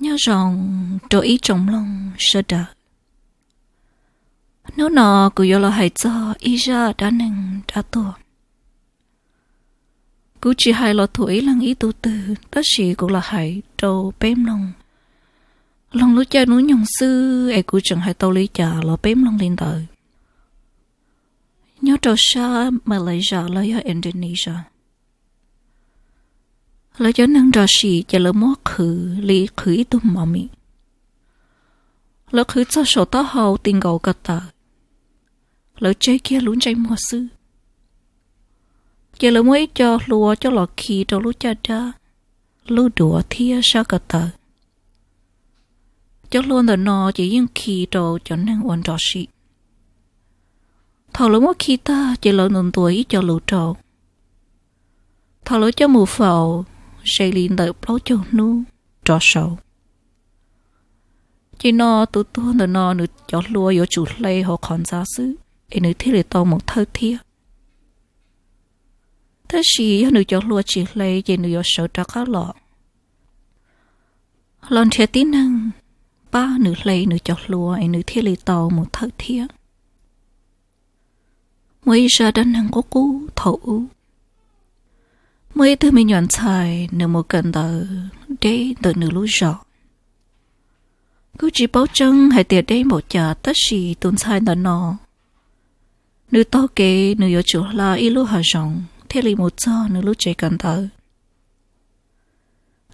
Nyob zoo rau ib tsoom mloog sawv daws. Hnub no kuv yuav los hais txog ib zaj dab neeg dab tuag. Kuv tsis hais los thuam ib leeg ib tug twg, tab sis kuv los hais rau peb mloog. Mloog lub caij lub nyoog xwb es kuv tseem hais tau li cas los peb mloog li ntawd. Nyob rau sab Malaysia los yog Indonesia, lawv cov neeg nrog sim ces lawv muab qhwv li qhwv ib tug mos mim. Lawv qhwv txog saum taub hau ti nkaus ko taw, lawv tseg kiag lub ntsej muag xwb. Ces lawv muab ib co hlua coj los khi rau lub caj dab, lub duav thiab sab ko taw. Cov hlua ntawm no ces yeej khi rau cov neeg uas nrog sim. Thaum lawv muab khi tag ces lawv ntuas ntuas ib co lus rau. Thaum lawv coj mus faus, ze li ntawm plaub caug hnub rov saud. Ces no tus tuag ntawm no nws cov hlua yuav tsum hle hauv qhov ntxa xwb es nws thiaj li tau mus thawj thiab. Tab sis yog nws cov hlua tsis hle ces nws yuav sawv rov qab los, los nrhiav tib neeg pab nws hle nws cov hlua es nws thiaj li tau mus thawj thiab. Muaj ib zaj dab neeg qub qub thaum ub, muaj ib tug me nyuam ntxhais nws mus kawm ntawv deb ntawm nws lub zos. Kuj tsis paub tseeb hais tias deb npaum cas, tab sis tus ntxhais ntawm no nws taug kev nws yuav tsum hla ib lub hav zoov thiaj li mus txog nws lub tsev kawm ntawv.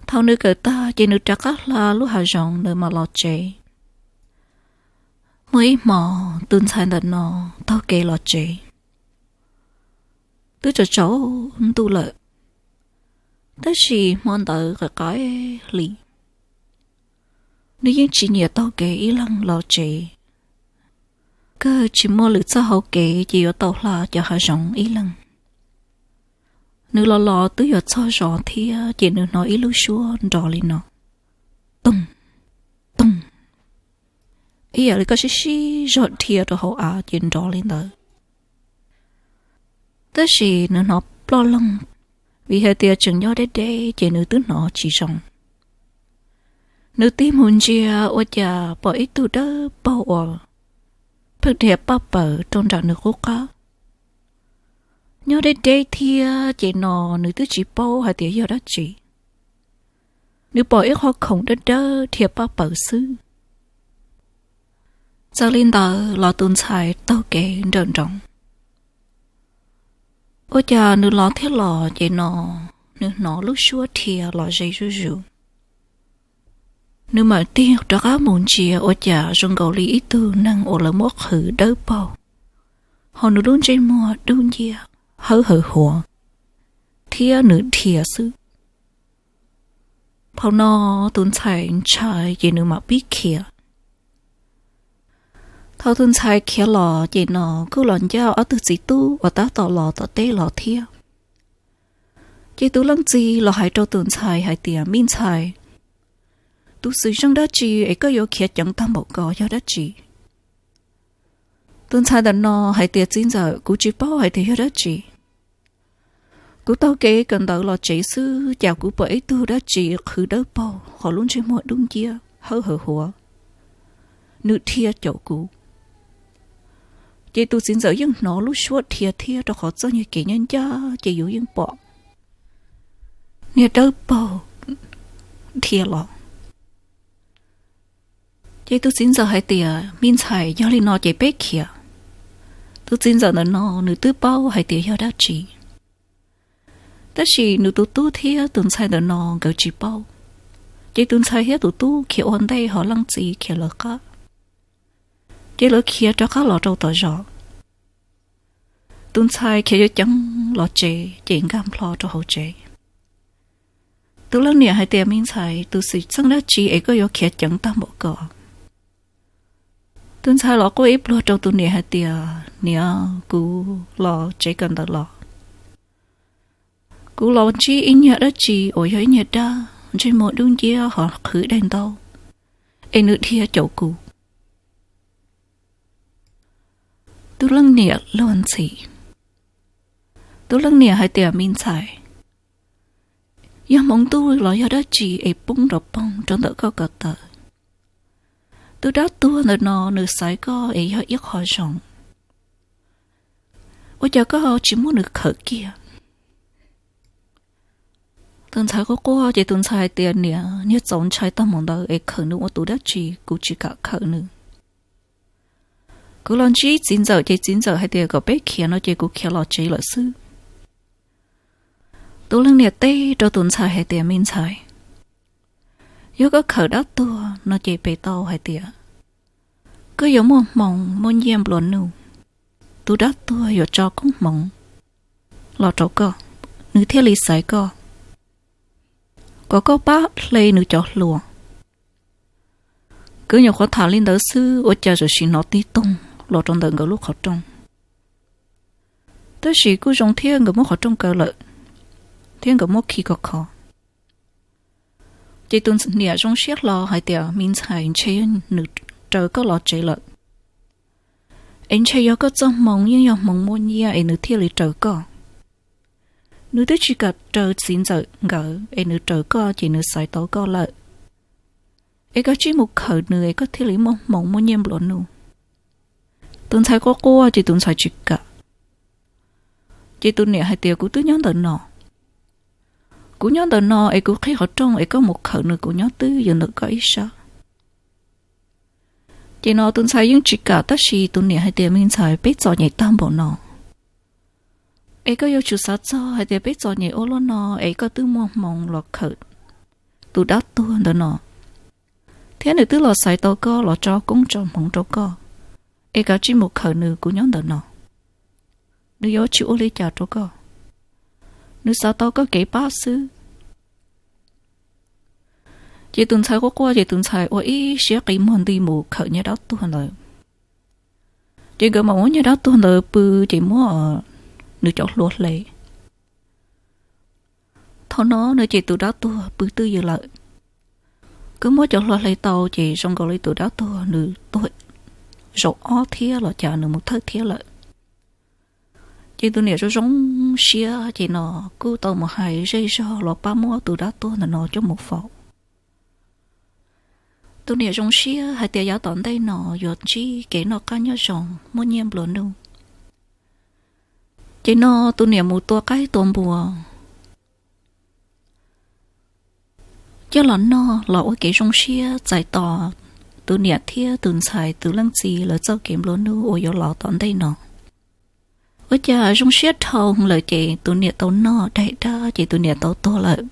Thaum nws kawm tag ces nws rov qab hla lub hav zoov ntawd mam los tsev. Muaj ib hmo, tus ntxhais ntawm no taug kev los tsev, twb tsaus tsaus ntuj lawm, tab sis hmo ntawd qaim qaim hli, nws yeej tsis nyiam taug kev ib leeg los tsev. Kawg tsis muaj lwm txoj hauv kev ces yuav tau hla cov hav zoov ib leeg. Nws los los twb yuav txog zos thiab ces nws hnov ib lub suab nrov li no, toog, toog, ib yam li koj sib sib zog dhia rau hauv av ces nrov li ntawd. Tab sis nws hnov ploj loog, vim hais tias tseem nyob deb deb ces nws twb hnov tsis zoo. Nws tig mus ntsia ua cas pom ib tug dawb paug uas pheej dhia paj paws rau nram nws qub qab. Nyob deb deb thiab ces no nws twb tsis paub hais tias yog dab tsi. Nws pom ib qho khoom dawb dawb dhia paj paws xwb. Txawm li ntawd los tus ntxhais taug kev nrawm nroos. Ua cas nws los thiab los ces no nws hnov lub suab dhia los ze zuj zus. Nws mam tig rov qab mus ntsia ua cas zoo nkaus li ib tug neeg uas lawv muab qhwv dawb paug, ho nws lub ntsej muag dub nciab, hawb hawv huav, thiab nws dhia xwb. Thaum no tus ntxhais ntshai ces nws mam pib khiav. Thaum tus ntxhais khiav los ces no kuj los ncaj ob tug txiv tub uas tab tom los tom teb los thiab. Ces tus leej txiv los hais rau tus ntxhais hais tias, me ntxhais, tus xwm zeej dab tsi es koj yuav khiav ceev tag npaum ko yog dab tsi? Tus ntxhais ntawm no hais tias, txiv ntxawm, kuv tsis paub hais tias yog dab tsi. Kuv taug kev kawm ntawv los tsev xwb cas kuv pom ib tug dab tsi qhwv dawb paug ho lub ntsej muag dub nciab hawb hawv huav, nws dhia caum kuv. Ces tus txiv ntxawm yeej hnov lub suab dhia thiab rau qhov txoj niag kev ncaj ncaj ces yus yeej pom niag dawb paug dhia los. Ces tus txiv ntxawm hais tias, me ntxhais, yog li no ces peb khiav. Tus txiv ntxawm ntawm no nws twb paub hais tias yog dab tsi, tab sis nws tus tub thiab tus ntxhais ntawm no nkawd tsis paub. Ces tus ntxhais thiab tus tub khiav ua ntej ho leej txiv khiav lawv qab. Ces lawv khiav rov qab los rau tom zos. Tus ntxhais khiav yuav ceev los tsev ces nkag nplho rau hauv tsev. Tus leej niam hais tias, me ntxhais, tus xwm txheej dab tsi es koj yuav khiav ceev tag npaum ko? Tus ntxhais los quaj ib pluag rau tus niam hais tias, niam, kuv los tsev kawm ntawv los, kuv los ntsib ib niag dab tsi uas yog ib niag dab ntsej muag dub nciab ho qhwv daim ntaub, es nws dhia caum kuv. Tus leej niam luag ntxhi. Tus leej niam hais tias, me ntxhais, Yog hmoov ntuj los yog dab tsi es poob nrov poog rau ntawm koj ko taw? Tus dab tuag ntawm no nws xaiv koj es yog ib qho zoo, ua cas koj tsis muab nws khawm kiag? Tus ntxhais quaj quaj ces tus ntxhais hais tias, Niam, niag txaus ntshai tag mus ntawd es khawm nws ua tus dab tsi, kuv tsis kam khawm nws. Kuv los ntsib txiv ntxawm ces txiv ntxawm hais tias kom peb khiav no ces kuv khiav los tsev lawm xwb. Tus leej niam teb rau tus ntxhais hais tias, Me ntxhais, yog koj khawm dab tuag no ces pem tau hais tias koj yuav muaj hmoo muaj nyiaj nplua nuj. Tus dab tuag yuav tso koob hmoov los rau koj, nws thiaj li xaiv koj, kom koj pab hle nws cov hluas. Nkawd nyuam qhuav tham li ntawd xwb ua cas txawm sim hnov tib toog los rau ntawm nkawd lub qhov rooj. Tab sis kuj zoo thiab nkawd muab qhov rooj kaw lawm, thiab nkawd muab khi khov khov. Ces tus niam zoo siab hlo hais tias, Me ntxhais, ntshe yog nws raws koj los tsev lawm, es ntshe yog koj txoj hmoo yeej yog hmoo muaj nyiaj es nws thiaj li raws koj. Nws twb tsis kam raws txiv ntxawm nkawd es nws raws koj ces nws xaiv tau koj lawm. Es koj tsij mus khawm nws es koj thiaj li muaj hmoo muaj nyiaj nplua nuj. Tus ntxhais quaj quaj ces tus ntxhais tsis kam. Ces tus niam hais tias, Kuv twb nyob ntawm no, kuv nyob ntawm no es kuv qhib qhov rooj es koj mus khawm nws, kuv nyob twb yuav ntawm koj ib sab. Ces no tus ntxhais yeej tsis kam tab sis tus niam hais tias, Me ntxhais, peb txom nyem tag npaum no, es koj yuav tsum xav txog hais tias peb txom nyem ua luaj no es koj twb muaj hmoo los khawm tus dab tuag ntawm no, thiab nws twb los xaiv tau koj los tso koob tso hmoov rau koj, es koj tsij mus khawm nws, kuv nyob ntawm no, nws yuav tsis ua li cas rau koj, nws xav tau koj kev pab xwb. Ces tus ntxhais quaj quaj ces tus ntxhais ua ib siab qi muag nti mus khawm niag dab tuag ntawd. Ces nkawd mam muab niag dab tuag ntawd pw, ces muab nws cov hlua hle. Thaum no no ces tus dab tuag pw twj ywm lawm. Kuj muab cov hlua hle tau ces zoo nkaus li tus dab tuag nws tuag zaum ob thiab los cas nws mus thawj thiab lawm. Ces tus niam zoo zoo siab ces no kuj tau mus hais zej zog los pab muab tus dab tuag ntawm no coj mus faus. Tus niam zoo siab hais tias yav tom ntej no yuav ntsib kev noj qab nyob zoo muaj nyiaj nplua nuj. Ces no tus niam mus tua qaib tua npua coj los noj los ua kev zoo siab txais tos tus niam thiab tus ntxhais tus leej txiv lawv txoj kev nplua nuj uas yuav los tom ntej no. Ua cas zoo siab dhau lawm ces tus niam tau noj daim dab ces tus niam tau tuag lawm.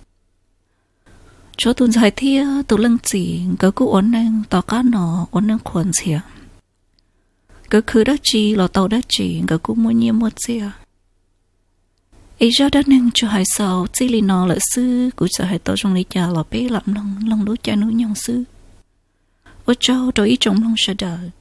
Tshuav tus ntxhais thiab tus leej txiv nkawd kuj ua neej tom qab no ua neej qhuas ntxhias. Nkawd khwv dab tsi los tau dab tsi, nkawd kuj muaj nyiaj muaj txiaj. Es zaj dab neeg tsuas hais xaus txij li no lawm xwb, kuv txawm hais tau zoo li cas los peb lam mloog mloog lub caij lub nyoog xwb. Ua tsaug rau ib tsoom mloog sawv daws.